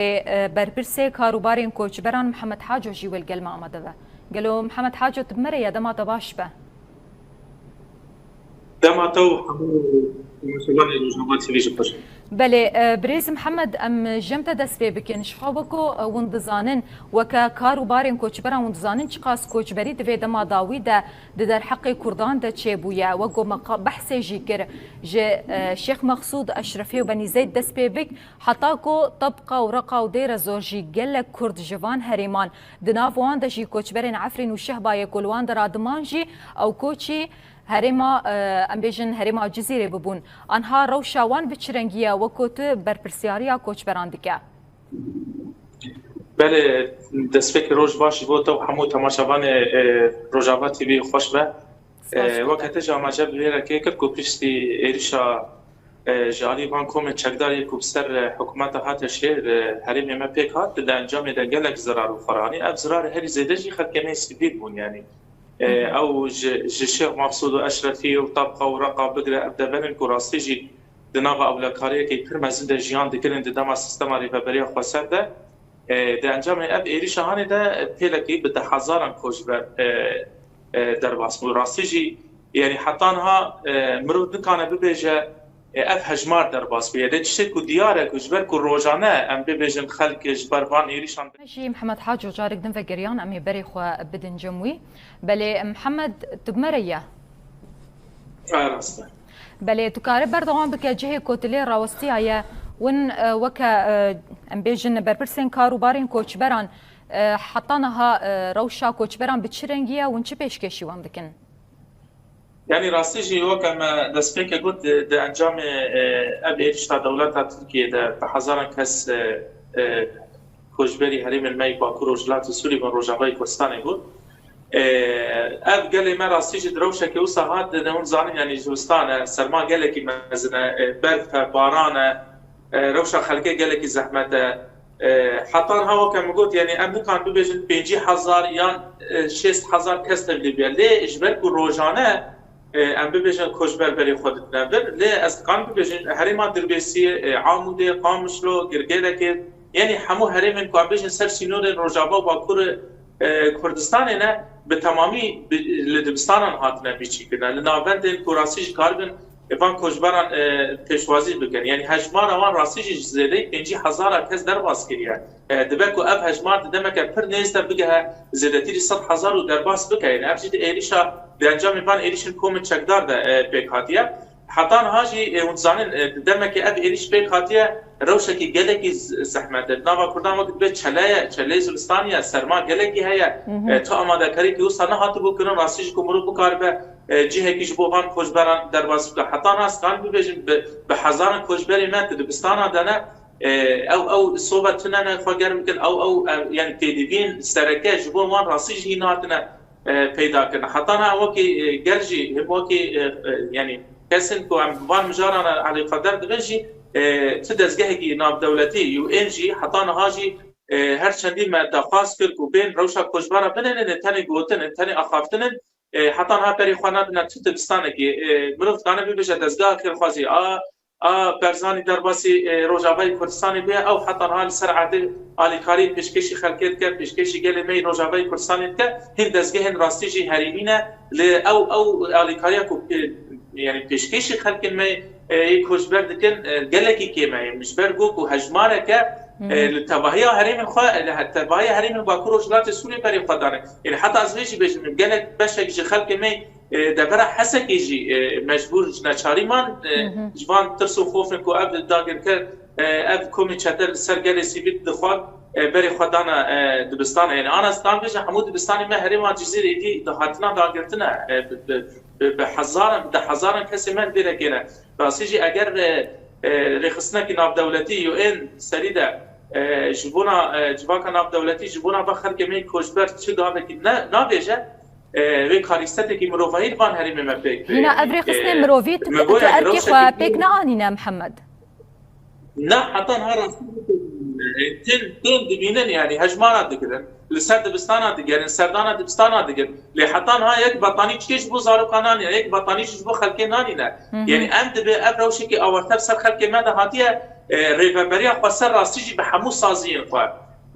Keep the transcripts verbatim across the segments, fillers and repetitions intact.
E, berpirsê kar û barên koçberan Mihemed Haco jî wel gel me amade be. Gelo Mihemed Haco, tu bi me re ye, dema te baş be. Dema te û hemû temaşevanê Rojava T V jî xweş. Belê, e, birêz Mihemed, em jem te dest pê bikin. Ji xwe weko, e, hûn dizanin, weke kar û barên koçberan hûn dizanin çiqas koçberî di vê dema dawî de di derheqê Kurdan de çêbûye. Wek ku me qa-, behsê jî kir, ji, e, Şêx Mexsûd Eşrefî û Benî Zeyd dest pê bik, heta ku Tebqa û Reqa û Dêre Zor jî gelek Kurd ji van herêman, di nav wan de jî koçberên Efrîn û Şehbayê ku li wan de radiman jî ew koçî herêma, e, em bêjin herêma Cizîrê bibûn. Anha rewşa wan bi çi rengî ye, wek ku tu berpirsiyariya koçberan dike? Belê, destpêkê roj baş ji bo te û hemû temaşevanê, e, Rojava T V xweş be. E, weke te jî amaje bi vê re kê kir ku piştî êrişa, e, ji alî van komên çekdar yê ku bi ser, e, hikûmeta hate şêr, e, herêmê me pêk hat, di encamê de gelek zirar û xweranî. Ev zirarê herî zêde jî xelkê me sivîl bûn, yanî. E, ew ji, ji Şêx Maqsûd û Eşrefî û Tabqa û Reqa bigire ev deverên ku rastî jî di nava ewlekariyekê pir mezin de jiyan dikirin di dema sîstema rêveberiya xweser de. E, di encamê ev êrîşa hanê de pêlekî bi dehhezaran koçber, e, e, derbas bû. Rastî jî, yanî heta niha, e, mirov nikane bibêje, e, ev hejmar derbas bûye. Lê tiştê ku diyar e ku ji ber ku rojane em bibêjin xelk ji ber van êrîşan. Me jî Mihemed Haco carek din vegeriyan, em ê berê xwe bidin cem wî. Belê Mihemed, tu bi me re ye? Ew rast e. Belê, tu kare berdewam bike cihê ku tu lê rawestiyaye. Win, e, weke, e, em bêjin berpirsên kar û barên koçberan, e, heta niha, e, rewşa koçberan bi çi rengî ye? Win çi pêşkêşî wan dikin? Yanî rastî jî weke me destpêkê got, di, di encamê, e, ev êrişa dewleta Tirkiyê de bi hezaran kes, e, e, koçberî herêmên me yê Bakur Rojhilatê Sûrî bin Rojavayê Kurdistanê bûn. E, ev gelê me rastî jî di rewşekê wisa hat, di hûn zanin, yanî zivistan e, serma gelekî mezin e, e, berf e, baran e, e, rewşa xelkê gelekî zehmet e. E, heta niha weke min got, yanî em nikan bibêjin pêncî hezar yan, e, şêst hezar kes tevlî bûye. Lê ji ber ku rojane, e, em bibêjin koçber berê xwe didine vir. Lê ez dikan bibêjin herêma Dirbêsiyê, e, Amûdê, Qamişlo, Girgêlekê, yanî hemû herêmên ku em bêjin ser sînorên Rojava û Bakur, e, Kurdistanê ne, bi temamî bi, li dibistanan hatine bîçîkirin. Li navendên ku rastî jî karibin van koçberan, e, pêşwazî bikin. Yanî hejmara wan rastî jî ji zêdeyî pêncî hezara kes derbas kiriye. E, dibe ku ev hejmar di demeke pir nêz de bigehe zêdetirî sed hezar û derbas bike. Yanî ev jî di êrişa, di encamê van êrişên komên çekdar de, e, pêk hatiye. Heta niha jî, e, hûn dizanin, e, di demeke ev êrîş pêk hatiye, rewşekî gelekî z-, zehmet e. Di nava Kurdan wek dibe çele ye, çeleyê zivistanê ye, serma gelekî heye. E, tu amadekariyekî wisa nehatibû kirin, rastî jî ku mirov bikaribe, e, cihekî ji bo van koçberan derbas bike. Heta niha ez dikan bibêjim, bi, bi hezaran koçberê me di dibistana de ne, e, ew, ew sobe tune ne xwe germ bikin, ew, ew, ew, yanî pêdiviyên sereke ji bo wan rastî jî hîn hatine, e, peyda kirin. Heta niha wekî, e, gel jî, him wekî, e, e, yanî kesên ku em bi van mijaran re elîqedar dibin jî, e, ti dezgehekî navdewletî, U N jî, heta niha jî, e, her çendî me daxwaz kir ku bên rewşa koçbera binêrin, tenê gotin in, tenê axaftin in, e, heta niha berê xwe nadine tu dibistanekê. E, mirov dikane bibêje dezgeha xêrxwazî a, a Barzanî derbasî, e, Rojavayê Kurdistanê bûye, ew heta niha li ser erdê alîkarî pêşkêşî xelkê dike, pêşkêşî gelê me yê Rojavayê Kurdistanê dike, hîn dezgehên rastî jî herêmî ne, lê ew, ew alîkariya ku, e, yanî pêşkêşî xelkên me, e, yê koçber dikin, e, gelekî kêm e. Ji ber ku, ku hejmareke, e, li tevahiya herêmên xwe, li he-, tevahiya herêmên Bakur Rojhilatê Sûriyê berê xwe dane. Yanî heta ez vê jî bêjim, gelek beşek ji xelkê me, e, devera Hesekê jî, e, mecbûr ji neçarî man, e, ji van tirs û xofên ku ev dagirker, e, ev komê çete li ser gelê sivîl dixwar, e, berê xwe dana, e, dibistana. Yanî ana ez dikan bêjim, hemû dibistanê me herêma Cizîrê êdî di hatina dagirtine, e, bi, bi, bi, bi hezaran, bi deh hezaran kesê me li vê re kêne. Rastî jî eger, e, e, rêxistinekî navdewletî, U N serî de, e, ji bona, e, civaka navdewletî, ji bona va xelkê me koçber çi gavekî ne, nabêje, e, wê karîsetekî mirovahî li van herêmê me pêk bê. Hîna ev rêxistinên, e, mirovî tu, tu erkê xwe pêk neanîne, Mihemed? Na, heta niha rastî tên, tên dibînin, yanî hejmara digirin. Li ser dibistana digerin, serdana dibistana digirin. Lê heta niha yek betanî çikê ji bo zarokan nanîne, yek betanî jî ji bo xelkê nanîne. Yanî em dibê ev rewşekî awarte bi ser xelkê me de hatiye, e, rêveberiya xweser rastî jî bi hemû saziyên xwe,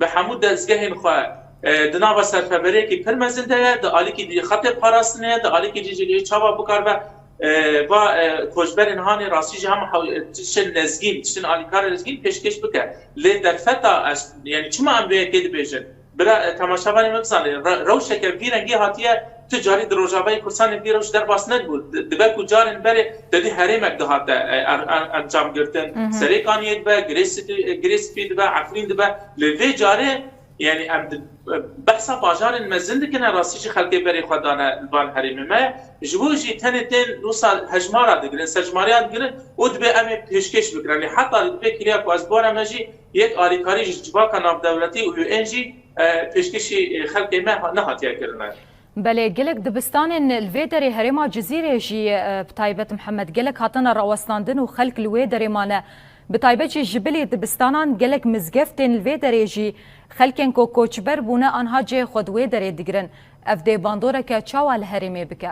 bi hemû dezgehên xwe, e, di nava serfeberiyekî pir mezin de ye, di alîkî dî xetê parastinê ye, di alîkî dî jî çawa bikaribe, e, va, e, koçberên hanê rastî jî hema hew-, tiştên lezgîn, tiştên alîkarê lezgîn pêşkêş bike. Lê derfeta ez, yani çima em vê yekê dibêjin? Bira, e, temaşevanê me bizane, re-, rewşeke vî rengî hatiye tu carî di Rojavayê Kurdistanê vî rewş derbas nedibû. Di-, dibe ku carên berê te dî herêmek dihate, e, er-, er-, encam girtin. Mhm. Serêkaniyê dibe, Girê Sitî-, e, Girê Spî dibe, Efrîn dibe. Lê vê carê, yani em di-, e, behsa bajarên mezin dikine, rastî jî xelkê berê xwe dane li van herêmê me. Ji bo jî tenê tên wisa hejmara digirin, serjimariya digirin û dibê em ê pêşkêş bikin. Yani heta dibê kiriya ku ez bora me jî yek alîkarî ji civaka navdewletî û U N jî, e, pêşkêşî, e, xelkê me ha-, nehatiye kirine. Belê, gelek dibistanên li vê derê herêma Cizîrê jî, e, bi taybet Mihemed, gelek hatine rawestandin û xelk li wê derê mane. Bi taybet jî ji bilî dibistanan gelek mizgeftên li vê derê jî xelkên ku koçber bûne anha cihê xwe di wê derê digirin. Ev dê bandoreke çawa li herêmê bike?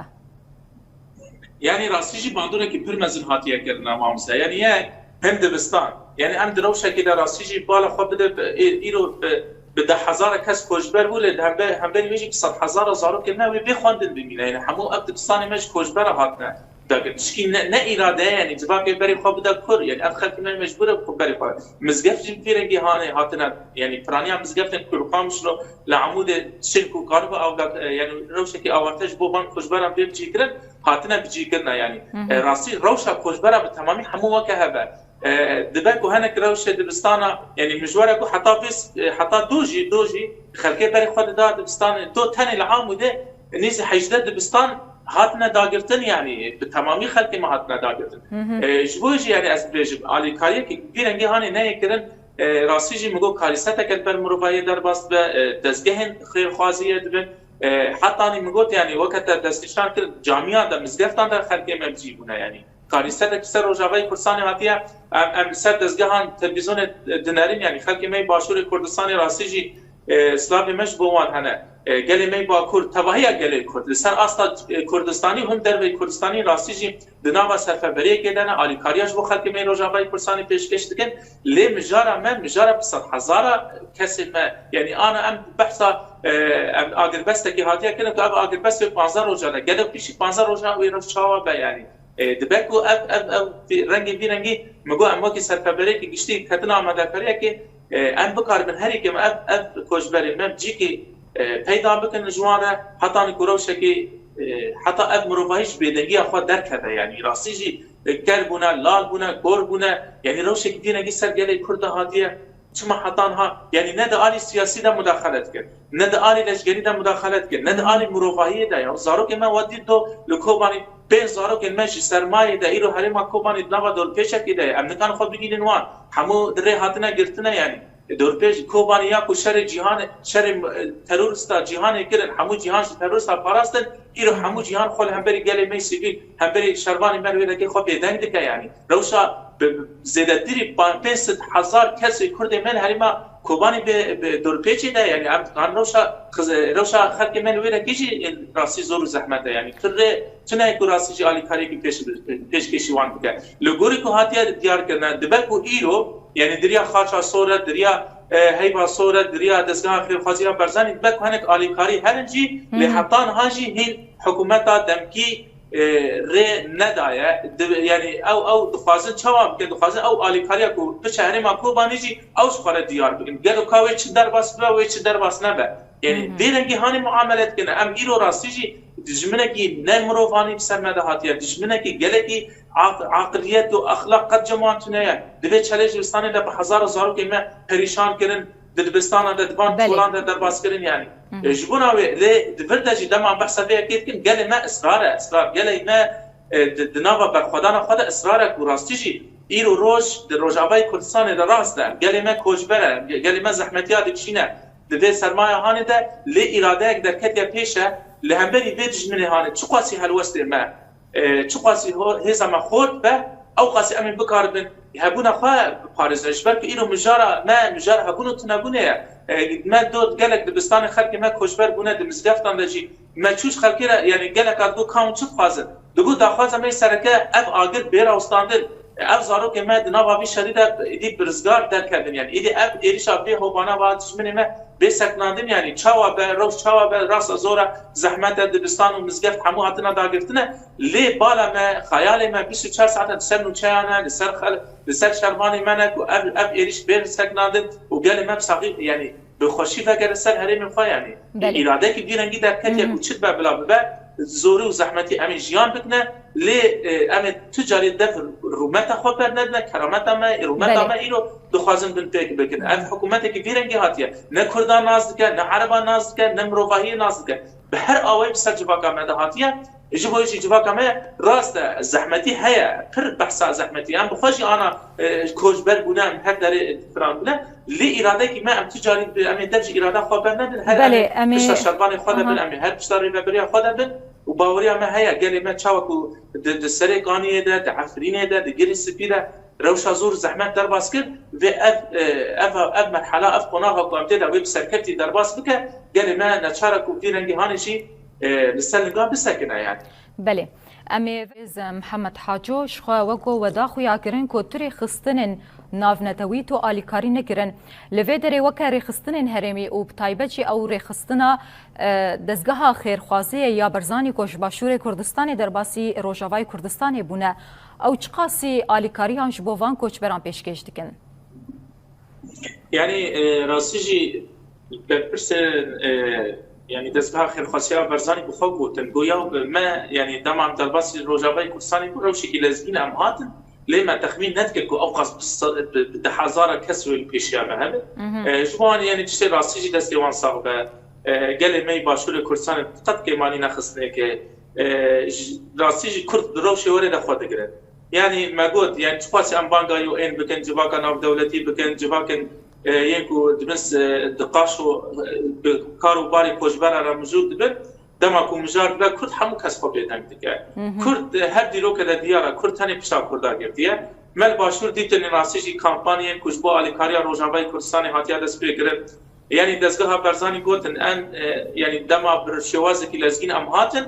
Yanî rastî jî bandoreke pir mezin hatiye kirine, mamoste. Yanî ye hin dibistan. Yanî em di rewşekê de rastî jî bala xwe bide bi, ê-, îro bi, bi deh hezara kes koçber bû, lê di hembe-, hemberî wê jî bi sed hezara zarokên me wê bê xwendin bimîne. Yanî hemû ev dibistanê me ji koçbera hatine dagirin. Tişkî ne, ne îrade ye, yanî civakê berê xwe bide kur. Yanî ev xelkê me mecbûr e ku berê xwe. Mizgeft jî vî rengî hanê hatine, yanî piraniya mizgeftên ku li Qamişlo, li Amûdê, tiştên ku karibe awda, e, yanî rewşekî awarte ji bo van koçberan bê bicîkirin, hatine bicîkirine yanî. Hı hı. E, rastî rewşa koçbera bi temamî hemû weke hev e. E, dibe ku hinek rewşê dibistana, yanî mijwara ku heta vê s-, e, heta do jî, do jî xelkê berê xwe dida dibistanê. Do tenê li Amûdê nêzî hejdeh dibistan hatine dagirtin, yanî bi temamî xelkê me hatine dagirtin. Hı hı. E, ji bo jî yanî ez dibêjim, alîkariyekî vî rengî hanê neyê kirin, e, rastî jî min got karîseteke li ber mirovahiyê derbas dibe, e, dezgehên xêrxwaziyê dibin. E, hetanî min got, yanî weke te destnîşan kir, camiyan de, mizgeftan de xelkê me bi cî bûne, yanî. Karîsetek ser Rojavayê Kurdistanê hatiye, em, em li ser dezgehan televîzyonê dinerin, yanî xelkê me yê Başûrê Kurdistanê rastî jî, e, slavê me ji bo wan hene. E, gelê me yê Bakur, tevahiya gelê Kurd, li ser asta, e, Kurdistanî hûn derveyî Kurdistanî rastî jî di nava serfeberiyekê de ne, alîkariya ji bo xelkê me yê Rojavayê Kurdistanê pêşkêş dikin. Lê mijara me, mijara bi sedhezara kesên me, yanî ana em behsa, e, em agirbestekê hatiye kirin ku ev agirbest wê panzdeh rojan e. Gelo piştî panzdeh rojan wê rew çawa be, yanî? E, dibe ku ev, ev, ev vî-, rengê vî rengî, min got, em wekî serfeberêkî giştî ketin amadekariyekê, e, em bikaribin herî kêm ev, ev koçberên me cîkî, e, peyda bikin ji wan re, hetanî ku rewşekî, e, heta ev mirovahî ji bêdengiya xwe derkeve, yanî rastî jî, e, ker bûne, lal bûne, kor bûne, yanî rewşekî vî rengî ser gelê Kurd de hatiye. Çima heta niha, yanî ne di alî siyasî de mudaxele dike, ne di alî leşkerî de mudaxele dike, ne di alî mirovahiyê de ya. Zarokê me we dît do li Kobanî pênc zarokên me ji sermayê de îro herêma Kobanî di nava dorpêçekê de ye. Em nikarin xwe bigihînin wan. Hemû di rê hatine girtine yanî. E, dorpêç Kobanî ya ku şerê cîhanê, şerê, e, terorista cîhanê kirin, hemû cîhan ji terorista parastin, îro hemû cîhan xwe li hemberî gelê me sivîl, hemberî şervanê me li wê dekê xwe bêdeng dike yanî. Rewşa bi, bi zêdetirî pa-, pênc sed hezar kesê Kurdê me li herêma Kobanî bi, bi dorpêçê de, yanî em dikarin rewşa xiz-, rewşa xelkê me li wê dekê jî, e, rastî zor û zehmet e. Yanî tu rê, tu nayê ku rastî jî alîkariyekî pêş, pêşkêşî wan bike. Li gorî ku hatiye diyar kirine, dibe ku îro, yanî di riya Xaça Sor e, di riya, e, Heyva Sor e, di riya Dezgeha Xêrxwazî ya Barzanî, dibe ku hinek alîkarî herin jî, lê heta niha jî hîn hikûmeta demkî, e, rê nedaye. Di, yanî ew, ew dixwazin çawa bike? Dixwazin ew alîkariya ku biçe herêma Kobanî jî ew ji xwe re diyar bikin. Gelo ka wê çi derbas bibe, wê çi derbas nebe. Yanî vê rengî hanê muamele dikine. Em îro rastî jî dijminekî ne mirovanî bi ser me de hatiye. Dijminekî gelekî aq-, aqiliyet û exlaq qet cem wan tune ye. Divê çelê ji dibistanê de bi hezara zarokên me perîşan kirin, di dibistana de, di van kolan de derbas kirin yanî. E, ji bona wê, lê di vir de jî dema behsa vê yekê dikin, gelê me israr e, israr. Gelê me, e, di, di nava berxwedana xwe de israr e ku rastî jî îro roj di Rojavayê Kurdistanê de rast e. Gelê me koçber e, ge-, gelê me zehmetiya dikişîne. Di vê sermaya hanê de lê îradeyek derketiye pêş e, li hemberî vê dijminê hanê çiqasî helwestê me, e, çiqasî ho-, hêza me xort be, ew qasî em ê bikaribin hebûna xwe biparêzin. Ji ber ku îro mijara me, mijara hebûn û tunebûnê ye. E, me do gelek dibistanê xelkê me koçber bûne, di mizgeftan de jî me çû ji xelkê re, yanî geleka digot ka hûn çi dixwazin? Digot daxwaza me sereke ev agir bê rawestandin. Ev zarokê me di nava vî şerî de êdî bi rizgar derkevin. Yanî êdî ev êrişa vê hobana va dijminê me bê sekinandin, yanî çawa be, rewş çawa be, rasta zor e, zehmet e, dibistan û mizgeft hemû hatine dagirtine. Lê bala me, xeyalê me bîst û çar saet e li ser nûçeyan e, li ser xel-, li ser şervanê me ne ku ev, ev êriş bê sekinandin û gelê me bi saxî, yanî bi xweşî vegere ser herêmê xwe, yanî. Belê. Îradekî vî rengî derketiye ku çi dibe bila bibe, zorî û zehmetî em ê jiyan bikine, lê, e, em ê tu carî dev rûmeta xwe bernedine, kerameta me, rûmeta Belê. me îro dixwazin binpêk bikin. Ev hikûmetekî vî rengî hatiye. Ne Kurdan nas dike, ne Ereba nas dike, ne mirovahiyê nas dike. Bi her awayî bi ser civaka me de hatiye. Ji bo jî civaka me rast e, zehmetî heye, pir behsa zehmetî. Em bi xwe jî ana, e, koçber bûne, em her derê filan bûne. Lê îradekî me, em tu carî bi, em ê dev ji îrada xwe bernedin. Her Belê, em ê em ê pişta şervanê xwe de bin, Aha. em ê her pişta rêvebiriya xwe de bin. Û baweriya me heye, gelê me çawa ku di, di Serê Kaniyê de, di Efrînê de, di Girê Spî de rewşa zor zehmet derbas kir, vê ev, e, ev, ev merhala, ev qonaxa ku em tê de wê bi serkevtî derbas bike, gelê me neçar e ku vî rengî hanê jî, e, li ser lingan bisekine yani. Belê. Em ê vêz Mihemed Haco ji xwe wek ku weda xuya kirin ku tu rêxistinên navnetewî tu alîkarî nekirin. Li vê derê weke rêxistinên herêmî û bi taybet jî ew rêxistina, e, dezgeha xêrxwaziyê ya Barzanî ku ji Başûrê Kurdistanê derbasî Rojavayê Kurdistanê bûne. Ew çiqasî alîkariyan ji bo van koçberan pêşkêş dikin? Yanî, e, rastî jî berpirsên, e, yanî dezgeha xêrxwasiya Barzanî bi xwe gotin, goya me, yanî dema em derbasî Rojavayê Kurdistanê bû, rewşekî lezgîn em hatin, lê me texmîn nedikir ku ewqas bi se-, bi, bi dehezara kes wê li pêşiya me hebe. Mhm. E, ji bo wan, yanî tiştê rastî jî destê wan sax be. E, gelê me yê Başûrê Kurdistanê qet kêmanî nexistinê ke, e, ji, rastî jî Kurd di rewşê werê de xwe digirin. Yanî me got, yanî çiqasî em banga U N bikin, civaka navdewletî bikin, civakên, e, yên ku dibin, e, di qaşo, e, bi kar û barê koçbera re mijûl dibin, dema ku mijar dibe Kurd hemû kes xwe bêdeng dike. Mhm. Kurd, e, her dîroke de diyar e, Kurd tenê pişta Kurda girtiye. Me li Başûr dîtin rastî jî kampanyên ku ji bo alîkariya Rojavayê Kurdistanê hatiye destpêkirin. Yanî dezgeha Barzanî gotin, em, e, yanî dema bi şêwazekî lezgîn em hatin,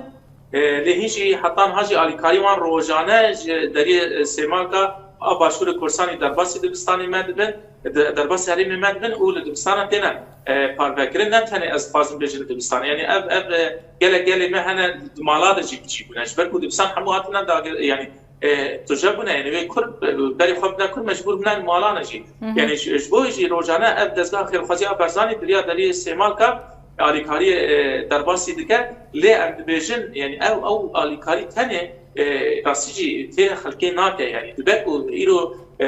e, lê hîn jî heta niha jî alîkarî wan rojane ji deriyê, e, Sêmalka a Başûrê Kurdistanê derbasî dibistanê me dibin, de-, derbasî herêmê me dibin û li dibistana têne, e, parvekirin. Ne tenê ez dixwazim bêjim li dibistanê. Yanî ev, ev, e, gelek gelê me hene di mala de jî biçî bûne. Ji ber ku dibistan hemû hatine dagir, yanî e, tuje bûne, yanî wê Kurd, e, berê xwe bide Kurd, mecbûr bûne li malan e jî. Hı hı. Yanî ji, ji bo jî rojane ev dezgeha xêrxwazî a Barzanî di riya deriyê Sêmalka alîkariyê, e, derbasî dike. Lê em dibêjin, yanî ew, ew alîkarî tenê, e, rastî jî tê xelkê nake. Yanî dibe ku îro, e,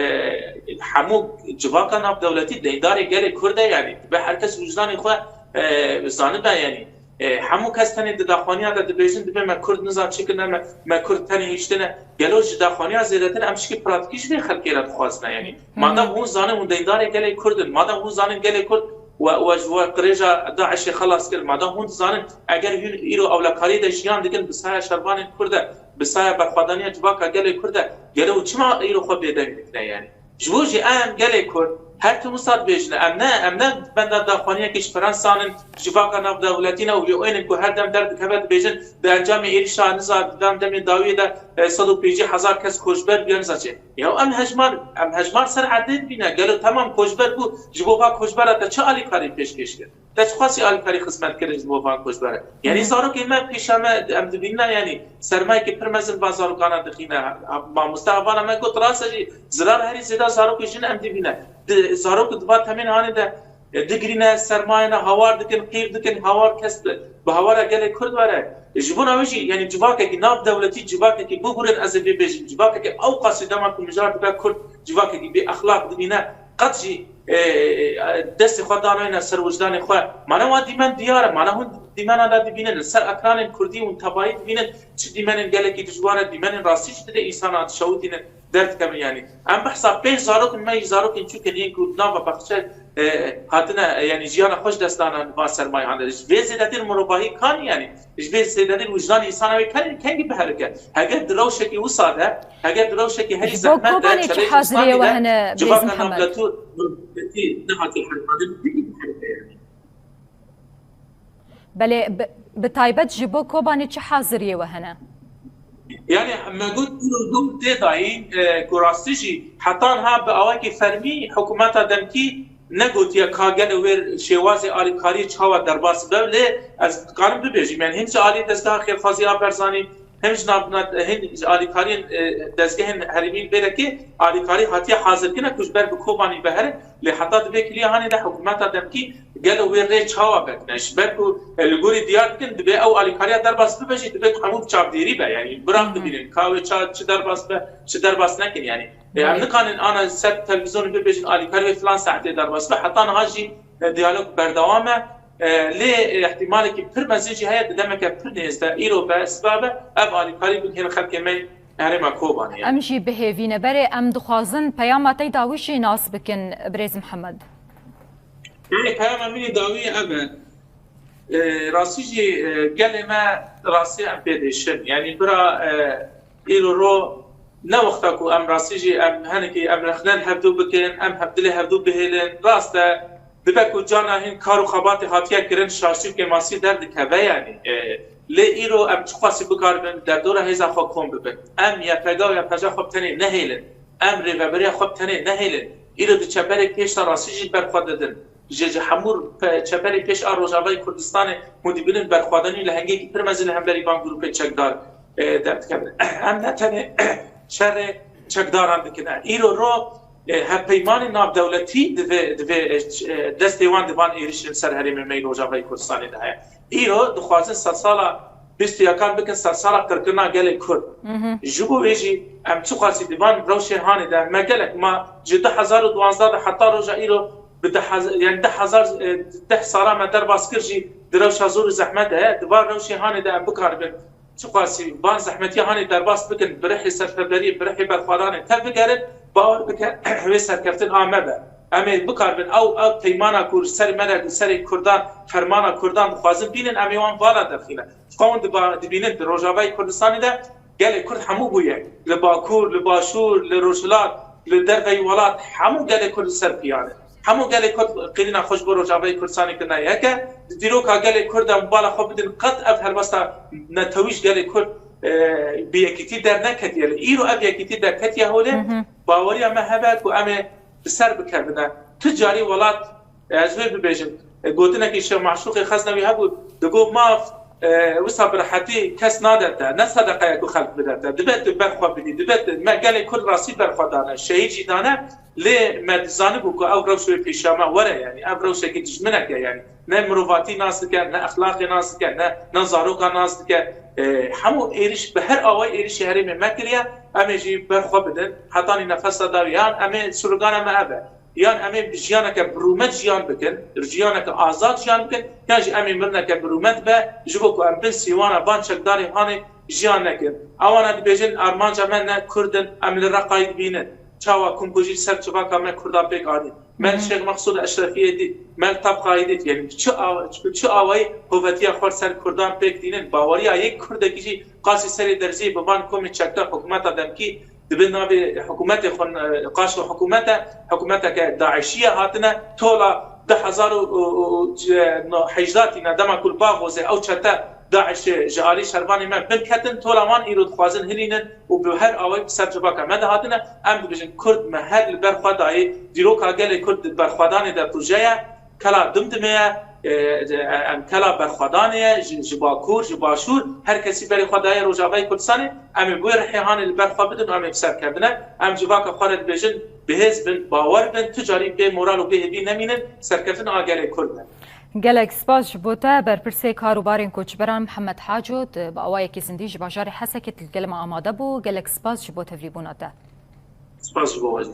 hemû civaka navdewletî deyndarê gelê Kurd e, yanî dibe her kes wijdanê xwe, e, zanibe, yanî. E, hemû kes tenê di daxwaniya de dibêjin, dibê me Kurd niza çi kirine, me, me Kurd tenê hiştine. Gelo ji daxwaniya zêdetir em şikî pratîkî ji vê xelkê re dixwazine, yanî. Madem hûn zanin hûn deyndarê gelê Kurd in, madem hûn zanin gelê Kurd we, we ji we qirêja DAIŞê xelas kir, madem hûn dizanin eger hûn îro ewlekariyê de jiyan dikin bi saya şervanên Kurd e, bi saya berxwedaniya civaka gelê Kurd e, gelo çima îro xwe bêdeng dikine, yanî? Ji bo jî em gelê Kurd her tim wisa dibêjin, em ne, em ne benda daxwaniyekê ji Fransan in, civaka navdewletî ne û U N in ku her dem derdikeve dibêjin, di encamê êrişa niza di van demên dawiyê de, e, sed û pêncî hezar kes koçber bûye niza çi. Ya em hejmar, em hejmar ser erdê dibîne. Gelo temam koçber bû, ji bo va koçbera te çi alîkarî pêşkêş kir? Te çiqasî alîkarî xizmet kirin ji bo van koçberan? Yanî Hı hı. zarokên me pêşa me em dibînin, yanî sermayekî pir mezin van zarokana dixîne. Mamoste hevala me got, rast e jî zirar herî zêde zarokê jin em dibîne. Di, zarok di van temên hanê de, e, digirîne, sermayene hawar dikin, qîr dikin, hawar kes bi, bi hawara gelê Kurd were. Ji bona wê jî, yanî civakekî nav dewletî, civakekî bigurin, ez ê vê bêjim, civakekî ew qasî dema ku mijar dibe Kurd, civakekî bê exlaq dibîne, qet jî, e, e, destê xwe danayne ser wijdanê xwe. Mana wan dîmen diyar e, mana hûn dîmena de dibînin, li ser ekranên kurdî hûn tevayî dibînin, çi dîmenên gelekî dijwar e, dîmenên rastî jî dilê însana dişewitînin, derdikevin yanî. Em behsa pênc zarok in, me jî zarokên çûk in, yên ku di nava baxçe, e, hatine, e, yanî jiyana xwe ji dest dane van sermayehane. Ji vê zêdetir mirovahî kanî yanî. Ji vê zêdetir wijdanê însana wê ken-, kengî biherike. Heger di rewşekî wisa de, heger di rewşekî herî Ji bo zehmet de, Kobanê çi çerê haziriyê zistanî we de, hene, Birêz civaka Mihemed? navdewletî û milletî nehatî herdandin, kengî biherike yanî. Belê, bi, bi taybet ji bo Kobanê çi haziriyê we hene? Yani me got, îro dûm tê dayîn, e, ku rastî jî heta niha bi awakî fermî hikûmeta demkî negotiye ka gelo wê şêwazê alîkariyê çawa derbas be, lê ez dikarim bibêjim, yani him ji alî dezgeha Xêrxwazî ya Berzanî, him ji nav-, hin ji alîkariyên, e, dezgehên herêmî li vê dekê alîkarî hatiye hazirkirine ku ji ber bi Kobanî ve herin, lê heta di vê kiliya hanê de hikûmeta demkî gelo wê rê çawa vekine? Ji ber ku, e, li gorî diyar dikin, dibê ew alîkariya derbas bibe jî, dibê ku hemû bi çavdêrî be, yani bira dibînin ka wê ça-, çi derbas be, çi derbas nekin, yani. E, em nikanin ana ser televîzyonê bibêjin alîkarî wê filan saetê derbas be, heta niha jî, e, diyalog berdewam e. E, lê, e, ihtimalekî pir mezin jî heye, di demeke pir nêz de, îro be, siba be, ev alîkarî bigihîne xelkê me herêma Kobanê, yani. Em jî bi hêvî ne. Berê em dixwazin peyama te dawî jî nas bikin, birêz Mihemed. Yani peyama min ê dawî ev e. E, rastî jî, e, gelê me rastî em pê dêşin. Yani bira, e, îro ro ne wexta ku em rastî jî em henekî em rexnen hevdû bikin, em hev dilê hevdû bihêlin. Rast e, dibe ku cana hin kar û xebatê hatiye kirin, şaşî û kêmasî derdikeve, yani. E, lê îro em çiqasî bikaribin derdora hêza xwe kom bibin. Em Y P G û Y P J xwe bi tenê nehêlin. Em rêveberiya xwe bi tenê nehêlin. Îro di çeperê pêş de rastî jî ber xwe didin. Ji, ji hemû pe-, çeperê pêş a Rojavayê Kurdistanê hûn dibînin berxwedanî li hengekî pir mezin li hemberî van grûpê çekdar, e, derdikevin. Em ne tenê şerê çekdaran dikine. Îro ro, e, hevpeymanê navdewletî divê, divê, e, ç-, e, destê wan di van êrişên ser herêmê me yê Rojavayê Kurdistanê de heye. Îro dixwazin sersala bîst û yekan bikin sersala qirkirina gelê Kurd. Ji bo wê jî em çiqasî di van rewşê hanê de me gelek ma ji du hezar û duwazdeh de heta roja îro bi deh hezar, yani deh hezar, e, deh sala me derbas kir jî di rewşa zor û zehmet de ye. Di van rewşê hanê de em bikaribin çiqasî van zehmetiya hanê derbas bikin, bi rihê serfeberiyê, bi rihê berxwedanê tev bigerin, bawer bike wê serkeftin a me be. Em ê bikaribin ew, ew peymana ku li ser me de, li serê Kurdan, fermana Kurdan dixwazin bînin, em ê wan vala derxîne. Çiqa hûn diba-, dibînin di Rojavayê Kurdistanê de gelê Kurd hemû bûye. Li Bakur, li Başûr, li Rojhilat, li derveyî welat hemû gelê Kurd li ser piyan e. Hemû gelê Kurd qîrîna xwe ji bo Rojavayê Kurdistanê kirine yek e. Di dîroka gelê Kurd de bala xwe bidin, qet ev helwesta netewî ji gelê Kurd, e, bi yekîtî derneketiye. Lê îro ev yekîtî derketiye holê. Baweriya me hebe ku em ê bi ser bikevine. Tu carî welat, e, ez wê bibêjim, e, gotinekî Şêx Maşûqê Xeznewî hebû, digot, maf, e, wisa bi rehetî kes nade te, ne sedeqe ye ku xelk bide te. Dibe tu ber xwe bidî, dibe tu, me gelê Kurd rastî ber xwe dane, şehîd jî dane, lê me dizanibû ku ew rewş wê pêşiya me were, yani ev rewşekî dijminek e, yani ne mirovatî nas dike, ne exlaqê nas dike, ne, ne zaroka nas dike. E, hemû êriş, bi her awayî êrişî herêmê me kiriye, em ê jî ber xwe bidin, hetanî nefesa dawî, yan em ê slogana me ev e. Yan em ê bi jiyaneke bi rûmet jiyan bikin, jiyaneke azad jiyan bikin, yan jî em ê mirineke bi rûmet be, ji bo ku em bin sîwana van çekdarê hanê jiyan nekin. Ewana dibêjin, armanca me ne Kurd in, em li Reqayê dibînin. Çawa komkujî li ser civaka me Kurdan pêk anî. Me li Şêx Mexsûd Eşrefiyê dît, me li Tabqayê dît. Yanî bi çi aw-, bi çi awayî hovetiya xwe li ser Kurdan pêk dînin? Baweriya yek Kurdekî jî qasî serê derziyê bi van komên çekdar hikûmeta demkî Dibe navê hikûmetê xwe, e, qaşo hikûmet e, hikûmeteke DAIŞî ye hatine, tola du hezar û, û, û, û, e, no, hejda tîne, dema ku li Baxozê ew çete DAIŞê ji alî şervanê me bin ketin, tola wan îro dixwazin hilînin û bi her awayî bi ser civaka me de hatine. Em dibêjin Kurd me her li ber xwe dayê, dîroka gelê Kurd di berxwedanê de tuje ye. Kela dimdimê ye, e, e, em kela berxwedanê ye, ji, ji Bakur, ji Başûr, her kesî berê xwe daye Rojavayê Kurdistanê, em ê bi wê rihê hanê li ber xwe bidin û em ê bi ser kevine. Em civaka xwe re dibêjin, bi hêz bin, bawer bin, tu carî bê moral û bê hêvî nemînin, serkeftin a gelê Kurd e. Gelek spas ji bo te, berpirsê kar û barên koçberan Mihemed Haco, tu bi awayekî zindî ji bajarê Hesekê li gel me amade bû. Gelek spas ji bo tevlîbûna te. Spas ji bo we jî.